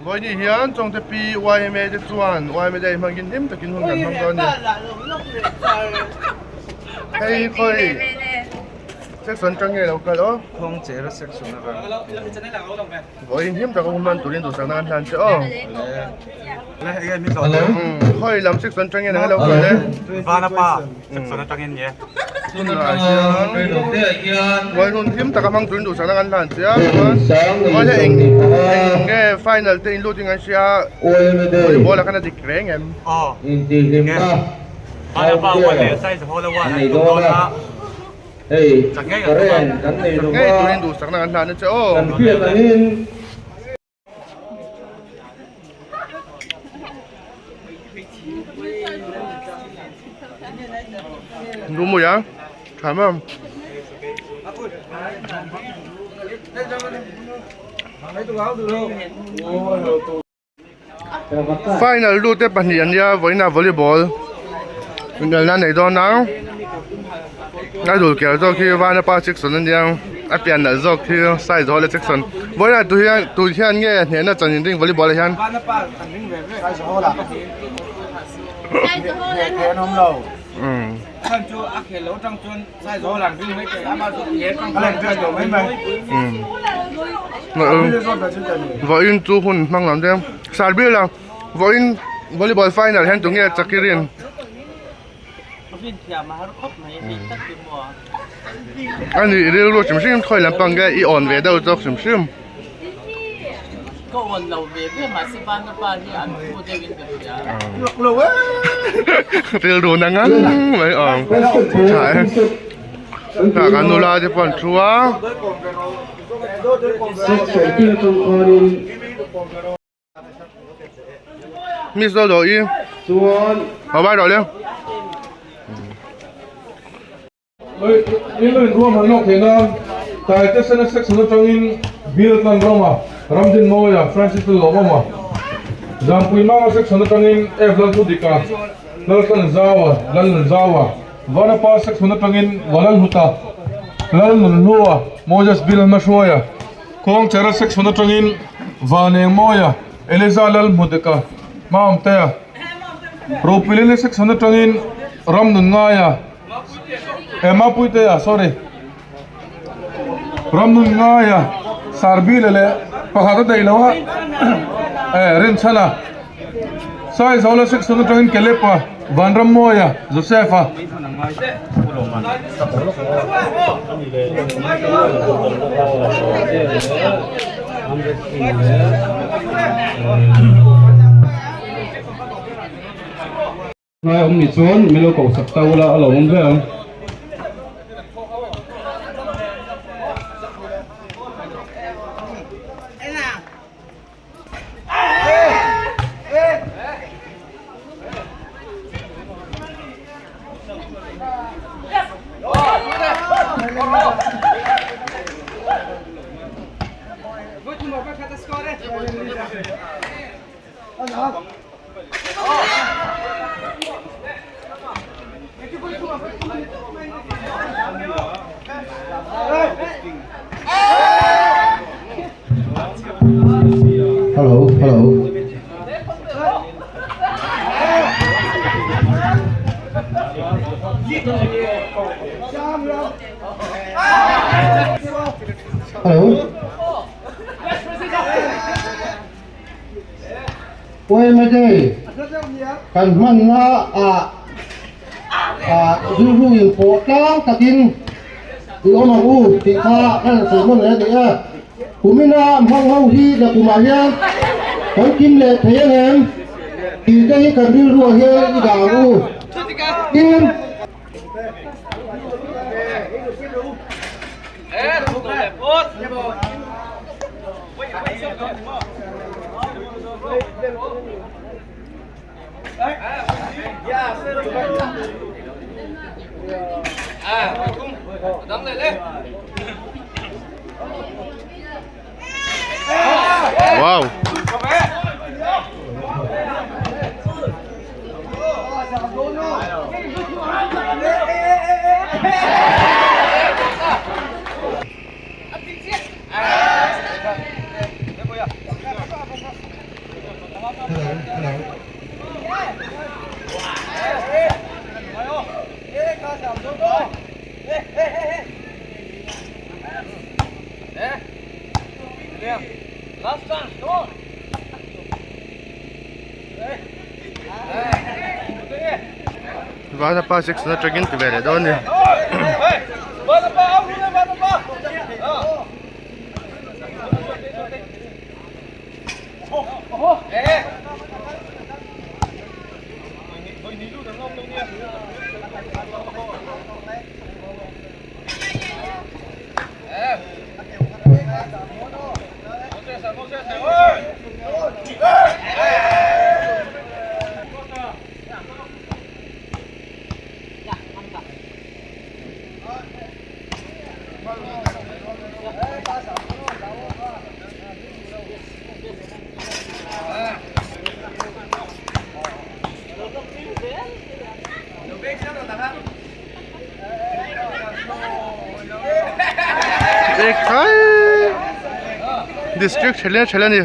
Vawiini hian Chawngte Pi yma te chuan yma day hmangin hlim takin hun kan hmang dawn a ni. Hei hi khawi section atang nge lo kal aw? Khuangchera section atang. Vawiin hlim taka hun hman turin duhsakna kan hlan che aw. Khawi lam section atang nge nang lo kal e? Vanapa section atangin nge. Tunah hian vawiin hun hlim taka hmang turin duhsakna kan hlan che a chuan vawiin hi eng eng nge final te in lut in kan hria volleyball ah khan a dik reng em? Aw nge Vanapa one leh Saizahawla one an tum dawn a. Chak ngei kan tum a. Chak ngei turin duhsakna kan hlan a che aw. Lumuia tha maw final lut te pahnih an nia vawiinah volleyball inelna an nei dawn a a dul ker zawk hi Vanapa section a nia a pian nalh zawk hi Saizawla section vawiinah tu hian tu hian nge hnehna chan inring volleyball ah hian. Vawiin chu hun hmang lam te Sarbila vawiin volleyball final hian tunge Chakirin. A nih rilru hrim hrim khawi lampang nge i awn ve deuh zawk hrim hrim. Ka awn lo ve ve mahse Vanapa hi an phu deuh in ka hria. Rilru na ngang mai awm tha e. Tah kan nula te pawh an thu a. Miss do do i Haw bai rawh le. Ilo in ruam han lawk theih nan Taite Sena Section atangin Bill Tlan Rama, Ramdin Mawia, Francis Lalawmawma, Zampui Manga Section atangin F Lalthudika, Laltlan Zaua, Lalnunzaua, Vanapa Section atangin Walalhuta, Lalnunhlua, Moses Bill Hmahruaia, Kawngchera Section atangin Vanengmawia, Eliza Lalhmudeka, Maumtea, Ropilili Section atangin Ramnunngaia, eh Mapuitea, sorry, Ramnunngaia, Sarbila leh pakhat a daih lo a, eh Rinchhana, Saizawla Section atangin Kelepa, Vanrammawia, Joseph-a. Ngai awm ni chuan min lo ko sak ta ula a lo awm ve ang. Hello hello Hello Uaima te kan hmanna ah ah rilru in pawh tlang takin i awm ang u tih kha ka rawn sawi hman leh a ni a. Kumina hmang ho hi nakumah hian kan kim leh thei ang em tih te hi kan rilruah hian i dah ang u. Tin. Wow. Hello, hello. Vanapa section atangin ti ve leh dawn a ni. District thelen thelen a ni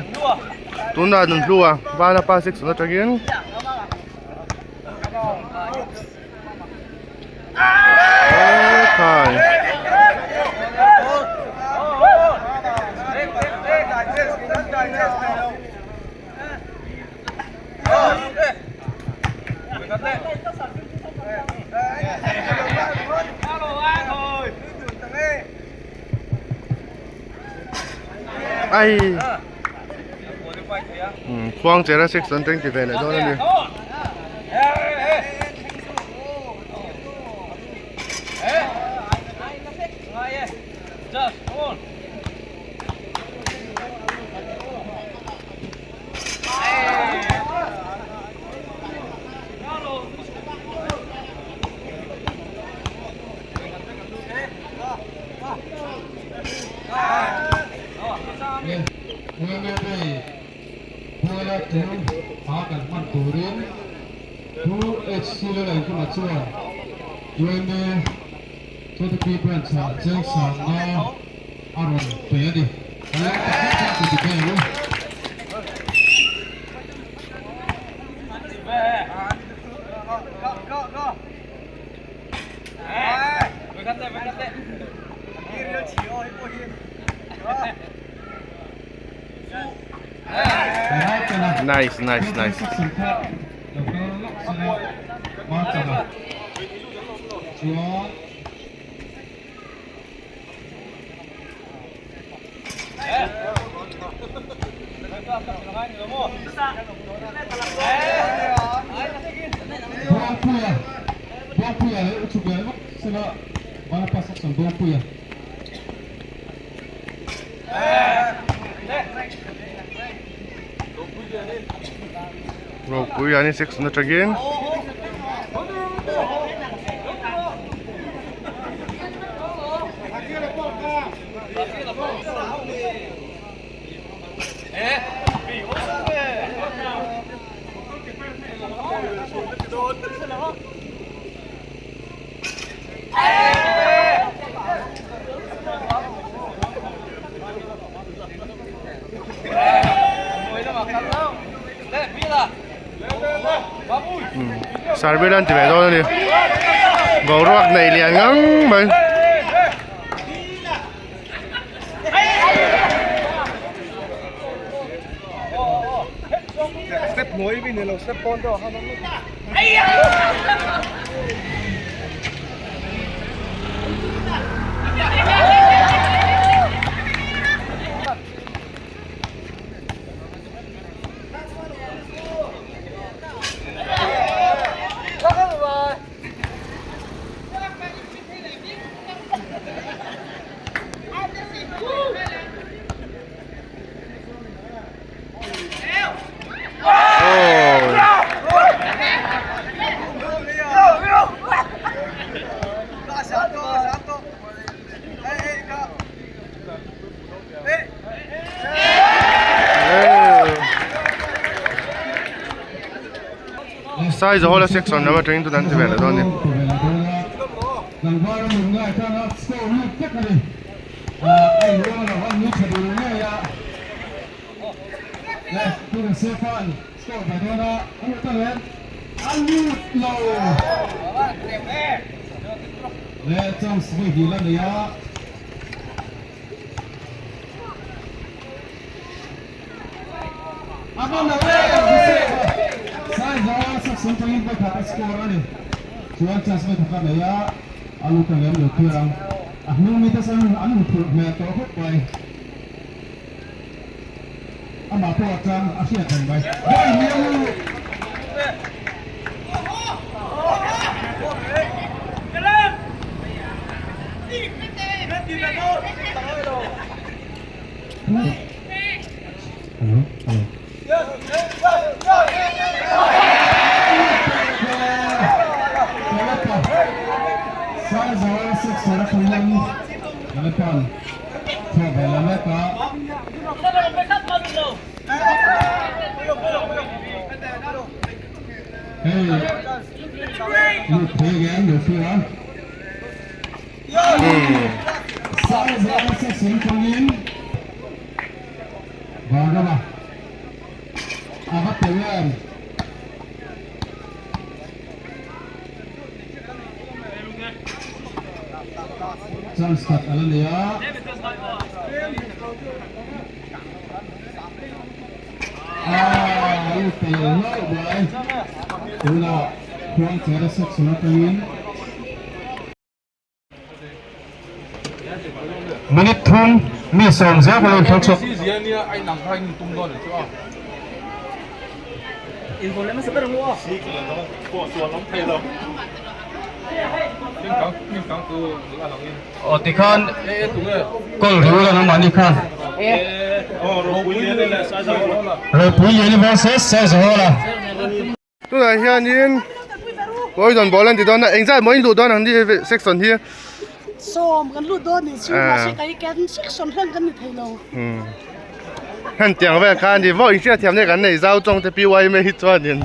tunah nun hlu a Vanapa section atangin. Ai khuang chera section teng ti ve leh dawn a ni. Puala chu a kan hman turin Pu HC Lalengkima chuan UMA KTP Branch ah cheng sangna a rawn pe a ni. Kan lo tak zet zet ti ve ang u. Nice nice nice. Ropui an section atangin Sarbil an ti ve dawn a ni boruak nei lian ngang mai. Saizawla section lam atangin tuna an ti ve leh dawn a ni. Le tuna Stefan score ve dawn a, a lut ang em? A lut lo! Le chance vawi hnih la nei a. A va lo e! Saizawl section atangin vawi khat a score a ni. Chuan chance vawi khat la nei a, a lut ang em lo clear ang. A hnung mite chuan an huphurh hmel tawh khawp mai. Amah pawh atang a hriat reng mai. Vawi hnih a lut! Hello, hello. Saizawl section atangin Lalpan chhuah ve la mek a. Hei lut thei again lo thlir a. Saizawl section atangin Vanrama a va tel em? Chance khat a la nei a. Aaa a tel hlauh mai. Tunah Khuangchera section atangin. Minute thum mi sawm zel pawh a inthawk chhuak. Aw tikhan goal ri ula nangmah ni khan. Ropui Liani versus Saizahawla. Tunah hianin poison ball an ti dawn a engzat maw in luh dawn ang ni section hi sawm kan lut dawn nih chu mahse kei kan section hlan kan ni thei lo heng tiang vel kha ani vaw inhriat thiam nge kan nei zau tawng te pyma hi chuanin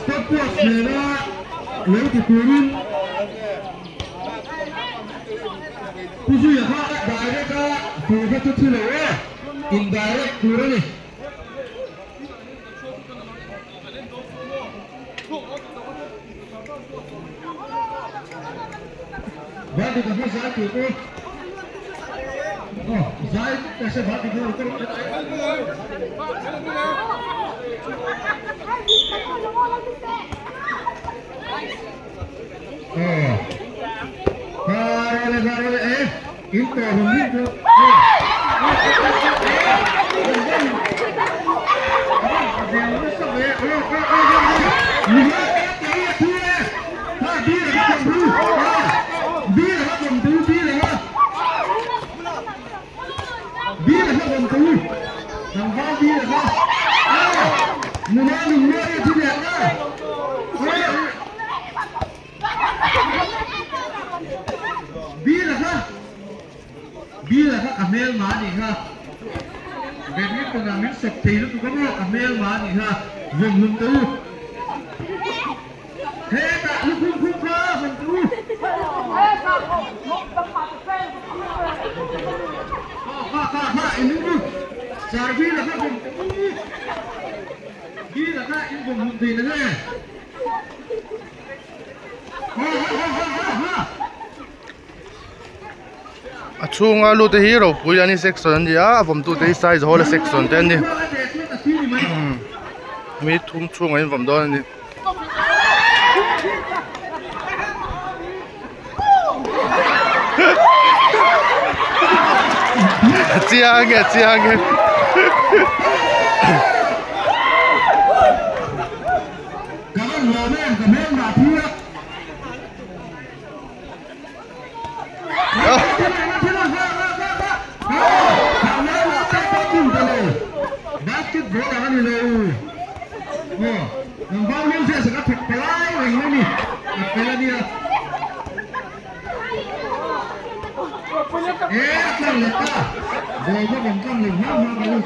Stopwatch nena lo ti turin Pu Zuia kha direct a tur kha chu thi lo e, indirect tur a ni. Bhati ka kha zai tur u. Oh, zai ka se bhati ka ko. Bill-a kha Bill-a kha ka hmelma a nih kha Badminton-ah min sawp thei lutuk a maw ka hmelma a nih kha vawmhlum teh u Hetah lukhum khum kha vawm teh u Kha kha kha in u Sir Bill-a kha vawm teh u Bill-a kha in vawmhlum thei na nge. A chhunga lut te hi ropui an ni section an ni a a vawmtu te hi size hall a section te an ni mi thum chhungah in vawm dawn a ni. A chiang e a chiang e. Ka rawn lawm em ka hmel mah phu a. reng mai ni. A fel a nia. E a tlang leh ta. Ball bawk an tlang leh hma hma ka lu.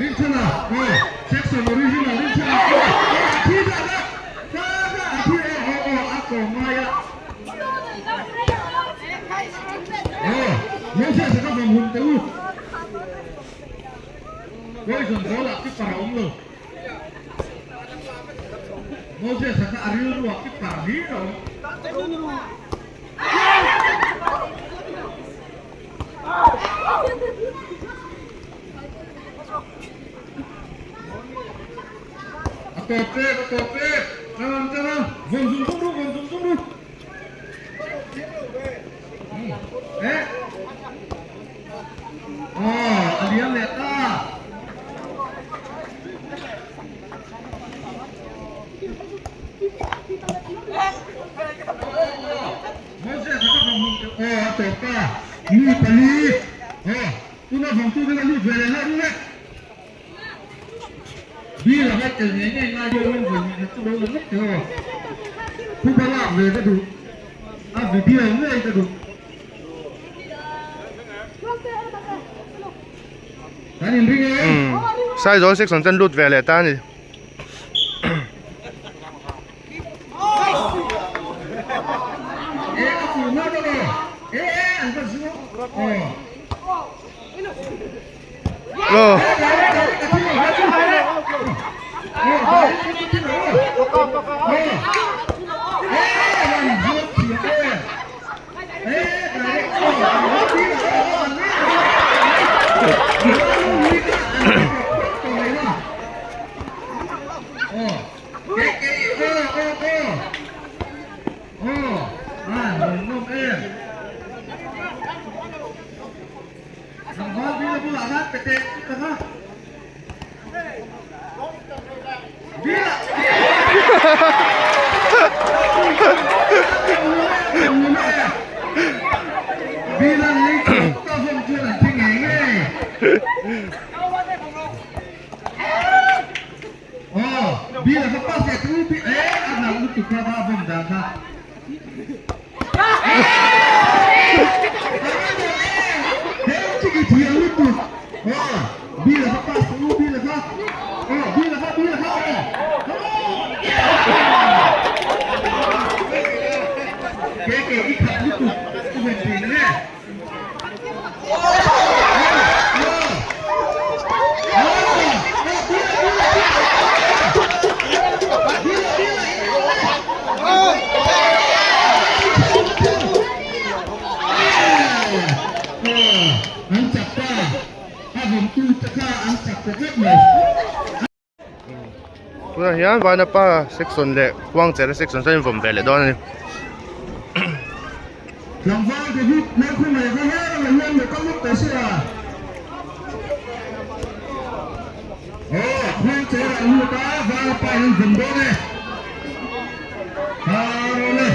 Rinchhana aw section original Rinchhana aw aw a thi dah dah ta dah a thi aw aw aw a kawm ngai a aw Moses a ka vawm hun teh u poison ball ah keeper a awm lo Moses a kha a rilru ah keeper hlir a awm. A tawp pek, a tawp pek. Tang tang a, vawn zung zung ru, vawn zung zung ru. Eh. Aw, a liam leh ta. Moses a ka vawng aw a tawp ta mi pali aw tuna vawngtu te la lut ve leh hlauh ru le Bill a ngaih tel ngei ngei ngai deuh in vawi hnih chu lo la ngawt teh aw Thuba lak ve ka duh a video ngei ka duh Kan inring em? Saizawl section chuan lut ve leh ta a ni. Tunah hian Vanapa section leh Khuangchera section chuan invawm ve leh dawn a ni. Tlangval David Lalkhuma leh Hahera lah hian lo kal lawk tawh se a. Aw, Khuangchera a lut a, Vanapa in an vawm dawn e. Tharole.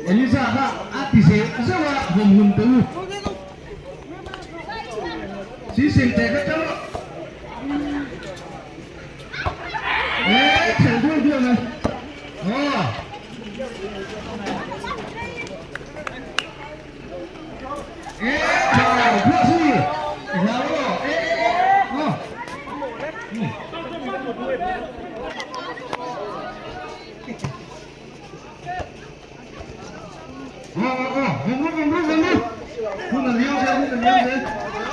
Eliza kha a ti zeuh zeuh a, vawm hlum teh u. Siseng teh kha tang rawh. Eh, thelh dual dual mai. Aw. Eh, hlau si. Hlau rawh. Eh, eh, eh.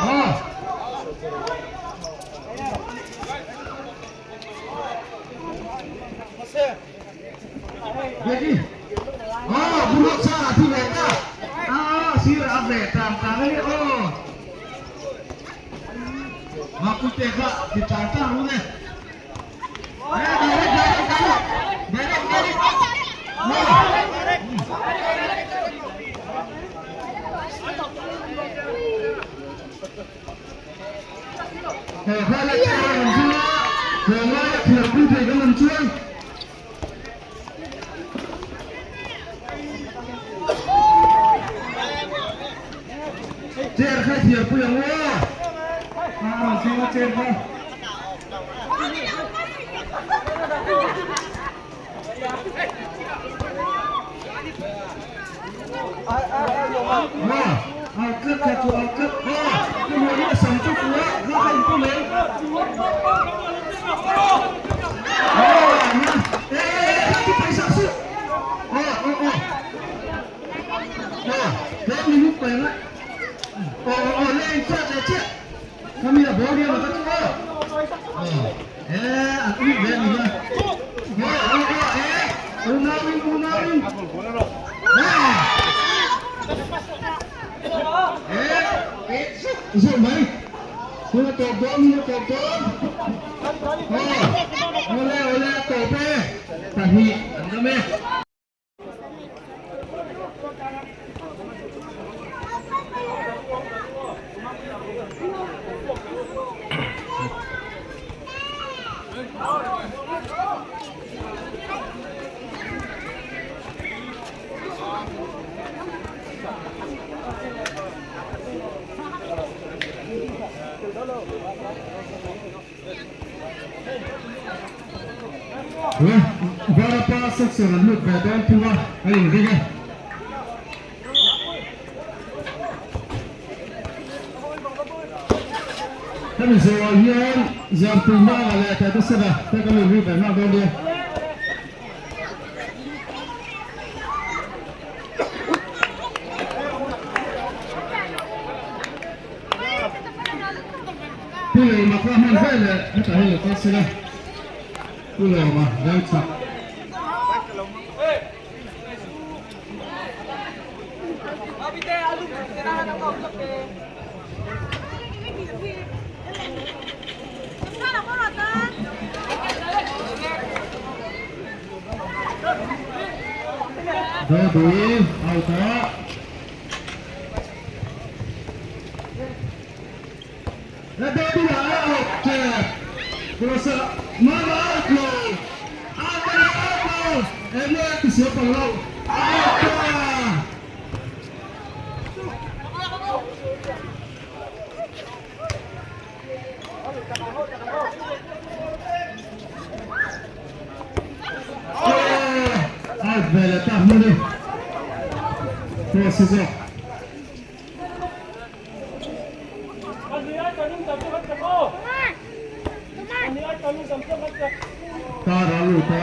Aw. Chair kha thiar pui ang aw. A rawn thleng a chair kha. Varapa section an lut ve dawn thung a, a inring e. Hemi zawhah hian Zarpui Manga leh Taitesena te kan inring ve nghal dawn nia. Pu Lawma kha hman vel leh hetah hian lo kal sela, Pu Lawma Lalchak. Dawdui out a. Dawdui out tep. Kuasa mama out lo. Out out lo. Enge tisual pang lo. Out ta. Out ve leh ta hmun i cross hi zawk. Car a lut a.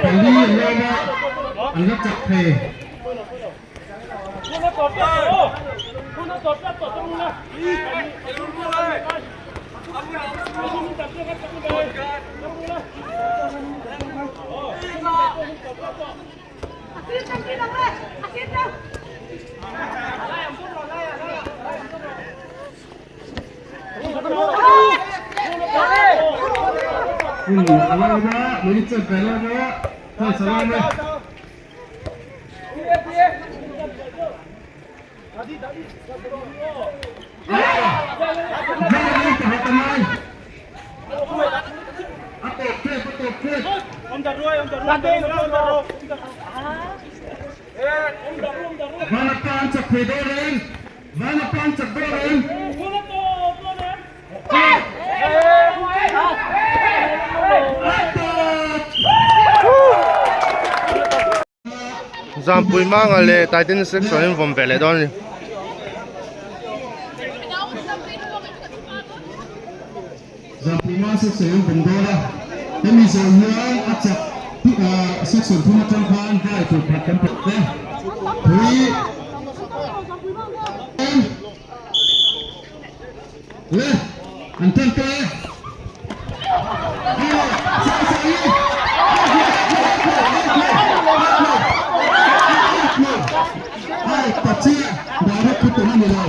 Pali an lawm a, an la chak thei. Zampui manga leh Titan section in vawm ve leh dawn a ni. Zampui manga section in vawm dawn a, hemi zawh hian a chak section thum atang khan vai tur khat kan pe pui. Le an tan ta e. Ai pachia direct khu tum ani lo.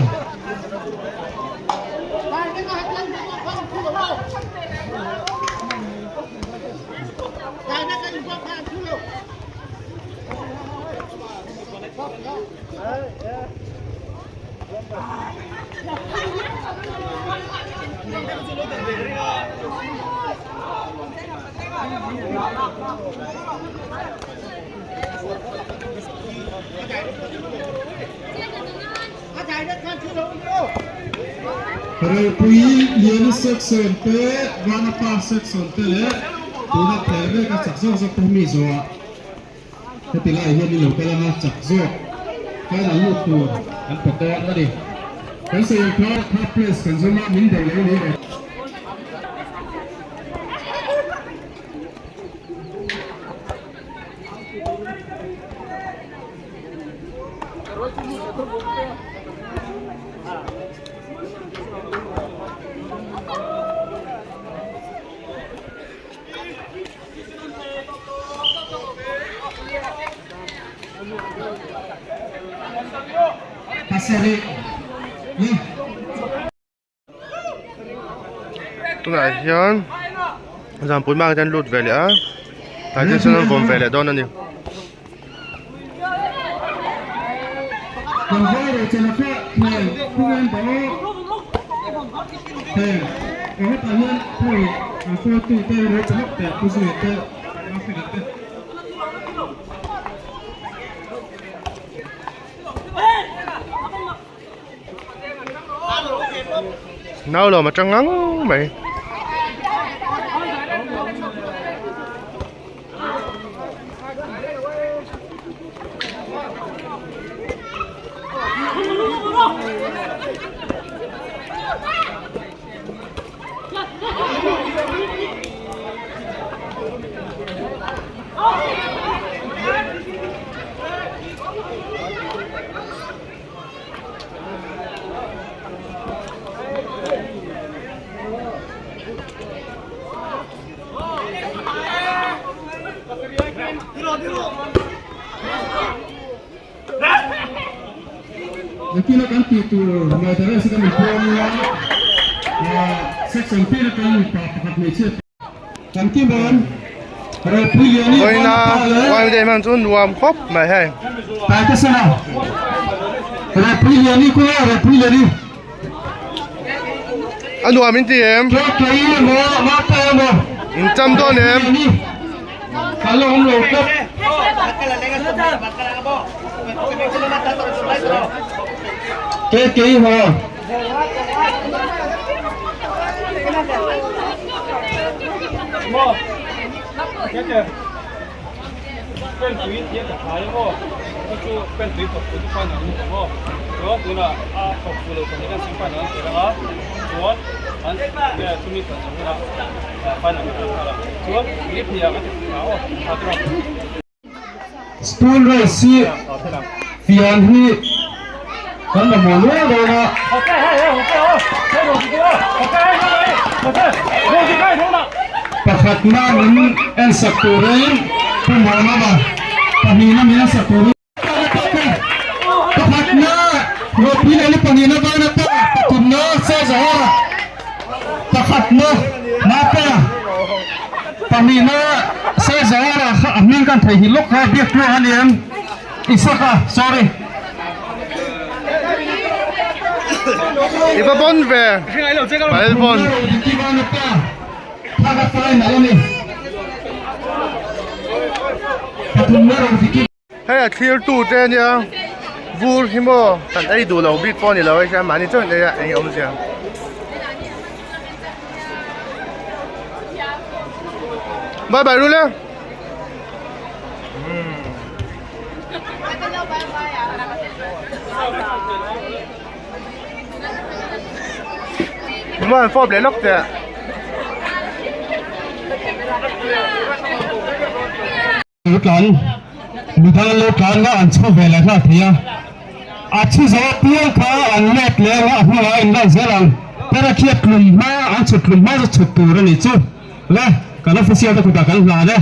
Ropui Liani section te Vanapa section te leh tuna phel mek a chak zawk zawk te hi mi zawhah Heti lai hian in lo kal anga chak zawk final lut tur an pe dawn a ni. Kan sawi kha third place kan zawm a min do lo ni e. Pasarih ni. Tunah hian Zampui mak hian lut ve leh a tlai te chuan an vawm ve leh dawn a ni. Nau lo ma tang ngang mai. Nakina kan tih tur Maidara se kan inpuang ila section tin atang mipa pakhat hmeichhia kan kim em Ropui Liani Vawiina YMD hman chu nuam khawp mai hei. Taitesena Ropui Liani kula Ropui Liani A nuam in ti em? In cham dawn em? Spoon rice hi fian hi kan mamawh nual dawn a. Pakhatna min en sak turin Pu Muanawma, pahnihna min en sak turin Pakhatna Ropui leh pahnihna Vanapa, pathumna Saizahawra, pakhatna Mapa, pahnihna Saizahawra kha a hming kan theihnghilh lawk kha Biaktluang a ni em? Isaka, sorry. I va bon ve. Bal bon. Hei a thlir tu te ania vur hi maw kan ei duh lo bik pawh a ni lo hei mahni chauh in ei a eng awmzia. Bye bye Rule. Đúng rồi, phô để lốc kìa. Lo tlan midang an lo tlan nga an chho ve leh nghal thei a, a chhu zo apiang kha an let leh anga a hnungah a inlan zel ang. Pera khi a tlum hma an chhut tlum hma chu chhut tur a nih chu le kan official te kutah kan hlan e.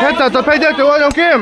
Heta ta phei deuh teh ual Kim.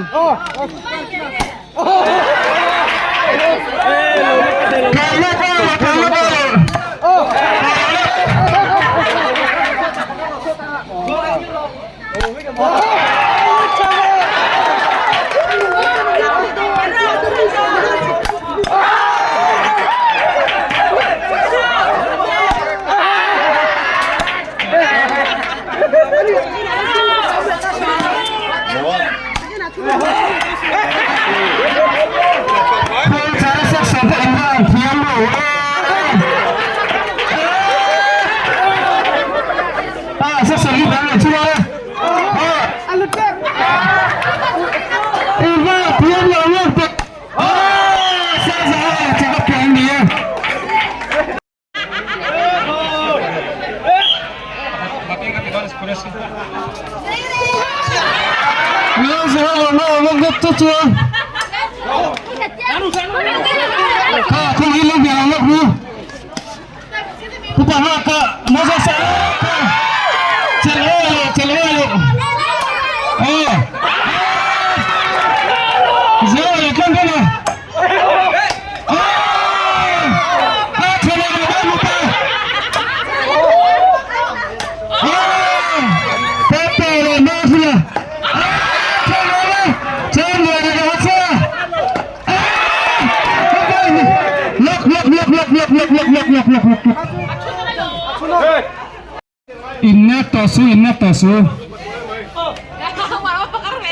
Inna tosu inna tosu oh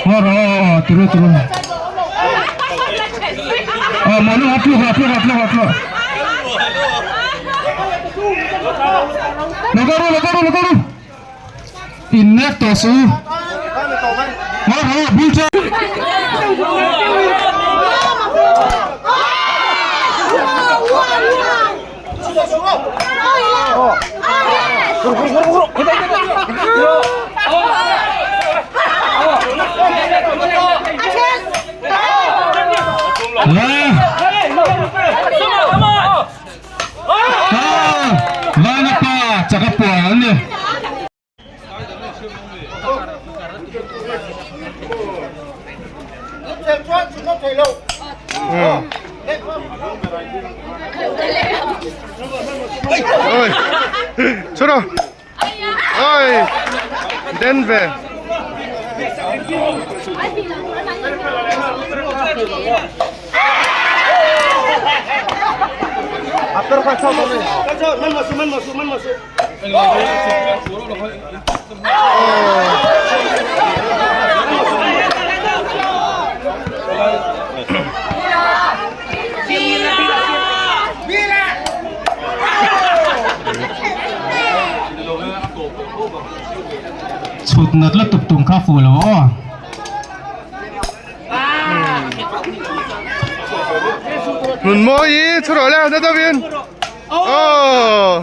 oh oh turu turu oh manu atlu atlu atlu atlu Logaru logaru logaru inna tosu oh oh bulcha Vanapa chaka puan an ni. Ôi, chút rồi. Ôi, đến về. Chhut nat lutuk tum kha fuh lo aw. Nun mawi i chhurawh le na deuhin. Aw.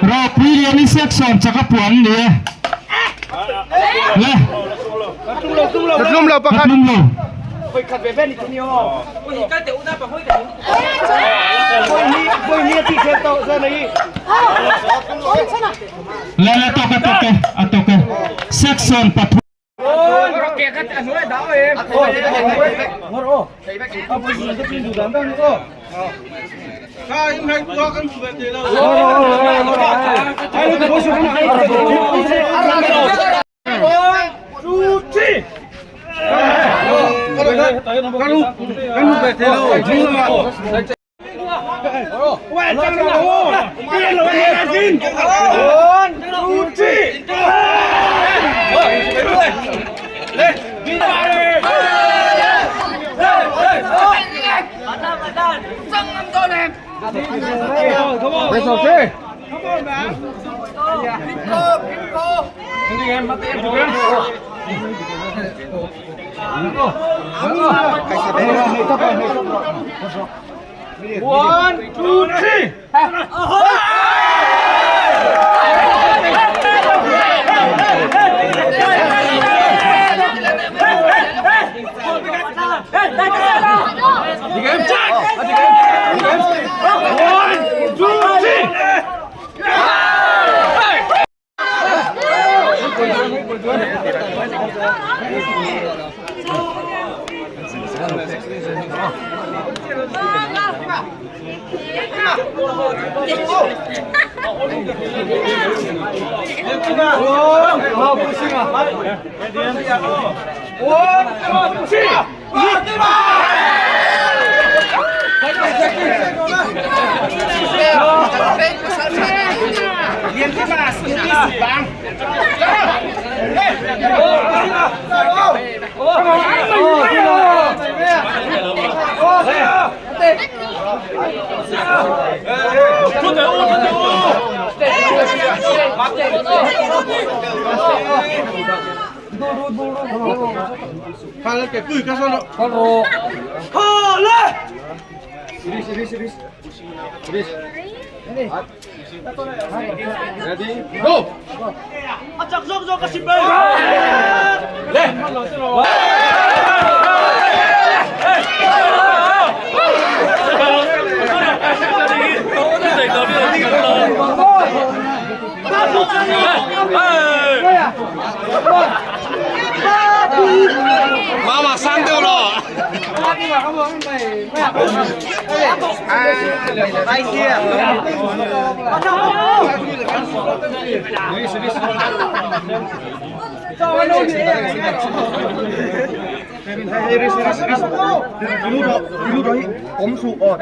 Ropui lian i section chaka puan ni e. Le. Tlum lo pakhat. Tlum lo. Le le toke toke a toke. Section pathum.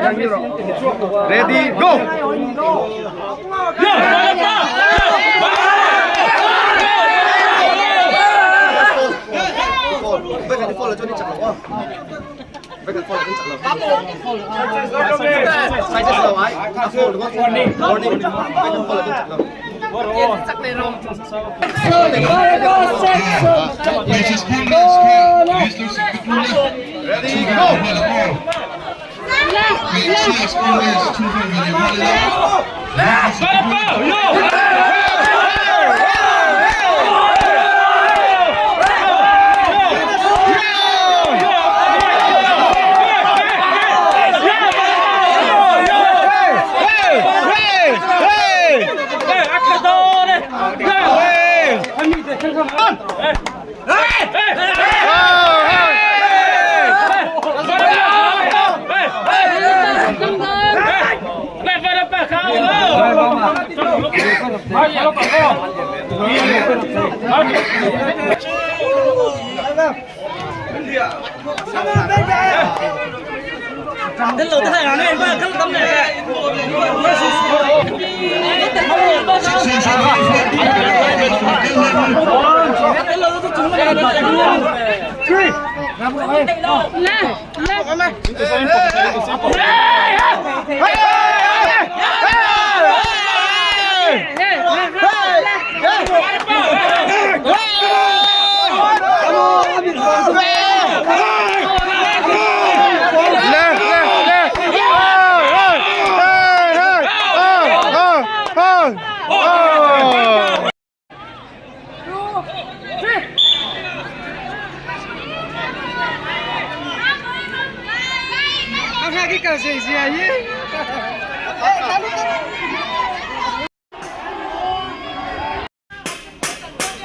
Ready, go! Ready, go!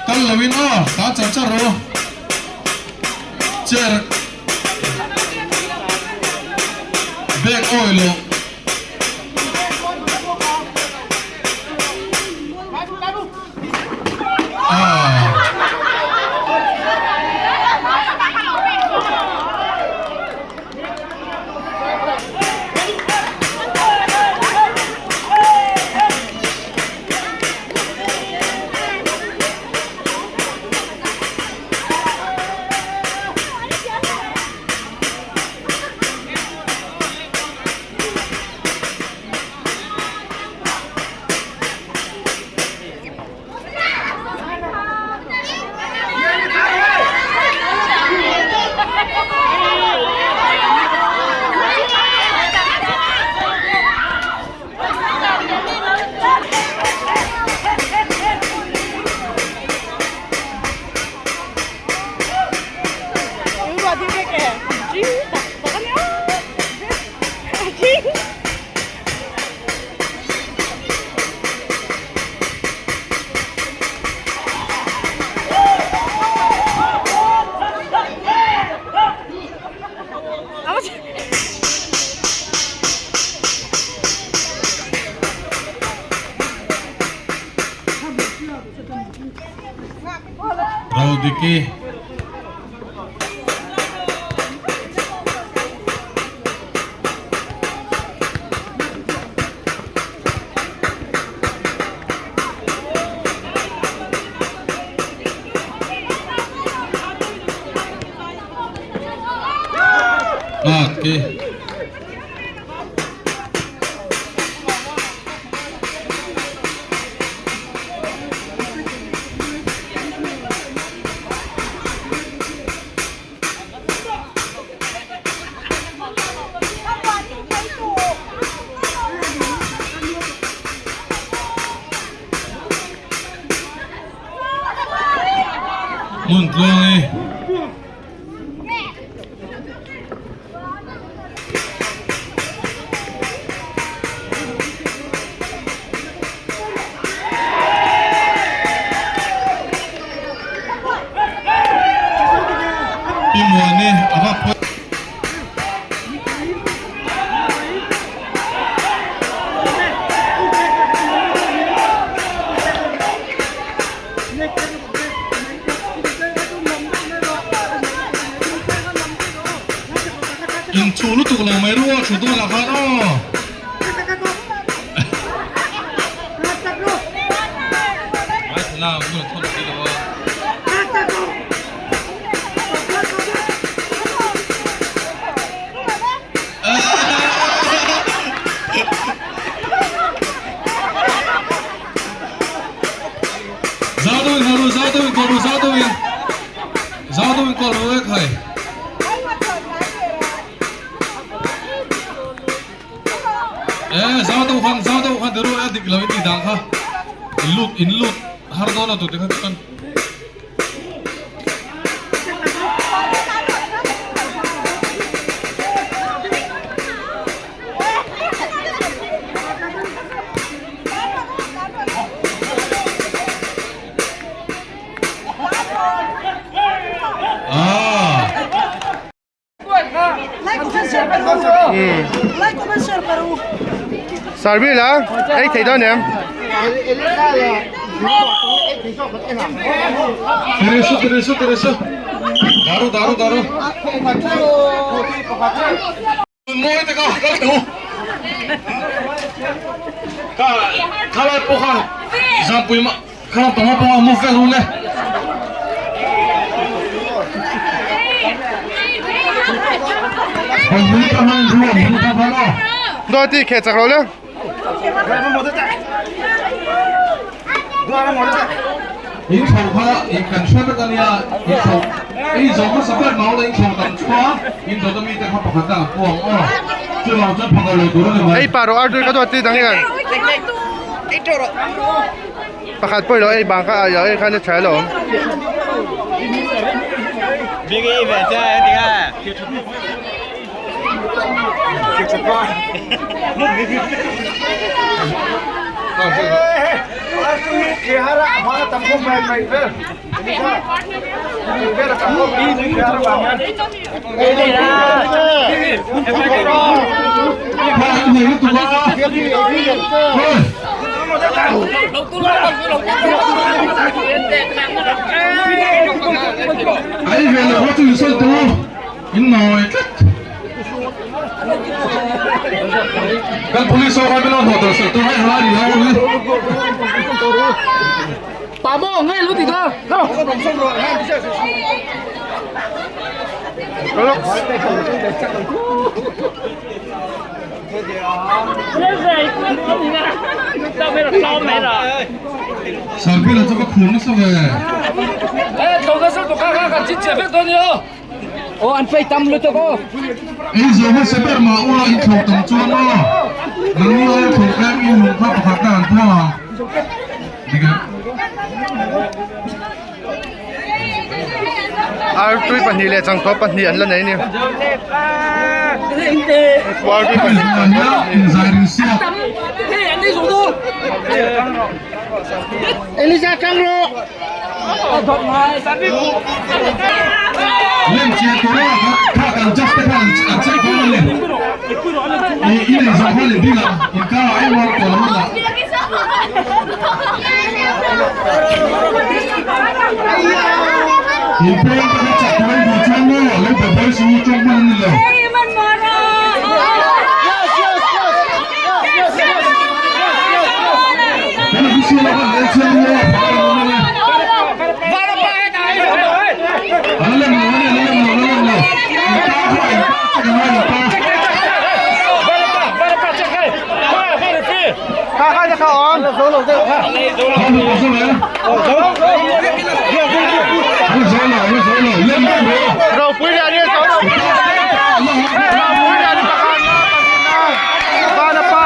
Kal lo in aw ta char char rawh chair bag awi loh. Rodiki. Nghak ki. Hmun tluang e. Pi Muani a va phawi. Inchuh lutuk lo mai rual thu dawn ah khan aw. Zau deuhin kal ru, zau deuhin kal ru, zau deuhin. Zau deuhin kal ru e khai. E zau deuh khan, zau deuh khan ti ru e dik lo in tih dan kha. In lut, in lut har dawn a tu ti kha chuan. Sarbi la ei thei dawn em? Tirisu tirisu tirisu. Daru daru daru. Mawi te kha kal teh u. Kha khalai pawh kha Zampui mah kha lampang ah pawh a move vel u le. Bawlhhlawh ka hman ruam hi ka va lo. Duati kheh chak lo le. In chho kha in kan hre vek a nia, in chho ei zawh hmasa ber mau la in chho tam chhuah a, in dawt ami te kha pakhat dang an pu ang aw, chuvang chuan phakar lo tur a ni mai. Ei pah rawh Arthur ka duat ti dang hian pakhat pawh ilo ei bang kha a ei khan a tha alawm. Ai ve lo chu in sawi tur. In nawi tlat. Kan police ho khan min lo hnawh tel sak tur hei halai ni ho hi. Sarbila chu ka khur nasa ve. Ei zawh hmasa ber mah ula in thlawh tam chuan aw nang ni ai thlawh tlem in lung kha pakhat na an puang ang dik em. Artui pahnih leh changthaw pahnih an la nei a ni. Artui pahnih changthaw pahnih. Lem chian tur a kha kan judge te khan an check dawn a ni. I i nei zawh kha leh ding ah inkar ah engmah tawh lo a. In peng te kha chak tur an duh chuan maw lo be buai suh u tawng hman an ni lo. Kan official a khan en chiang maw pakhat an awm ang e. An lem lo a ni, an lem lo, an lem lo. In pa kha in pa check ang a, in pa. Kha kha kha awm. Zo lo, zo lo, zo lo. Lem lo. Ropui leh ani zo lo. Ropui leh ani pakhat na pahnih na. Vana pa.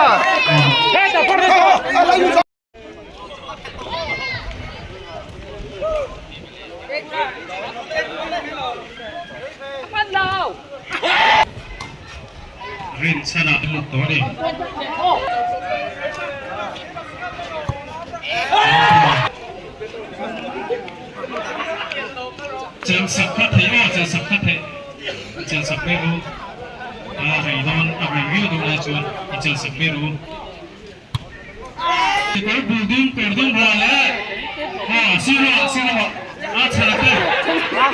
Rinchhana a lut tawh a ni. Chelhsak kha theih aw, chelhsak kha theih, chelhsak ber u. A rei dawn, a rei viau dawn lai chuan i chelhsak ber u. Kawr bul dum kawr dum ha leh ha sir lamah sir lamah a chhan te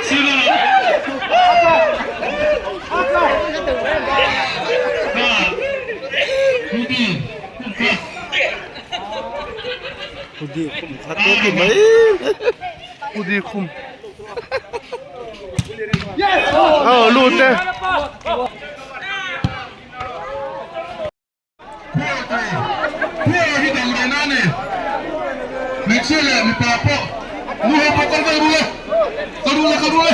sir lamah ha hoodie khum kha Hoodie khum kha te ti mai hoodie khum oh lut e. Khual hi dang reh na a ni. Hmeichhia leh mipa pawh nu ho pawh kal vel ru le, kal ru le, kal ru le.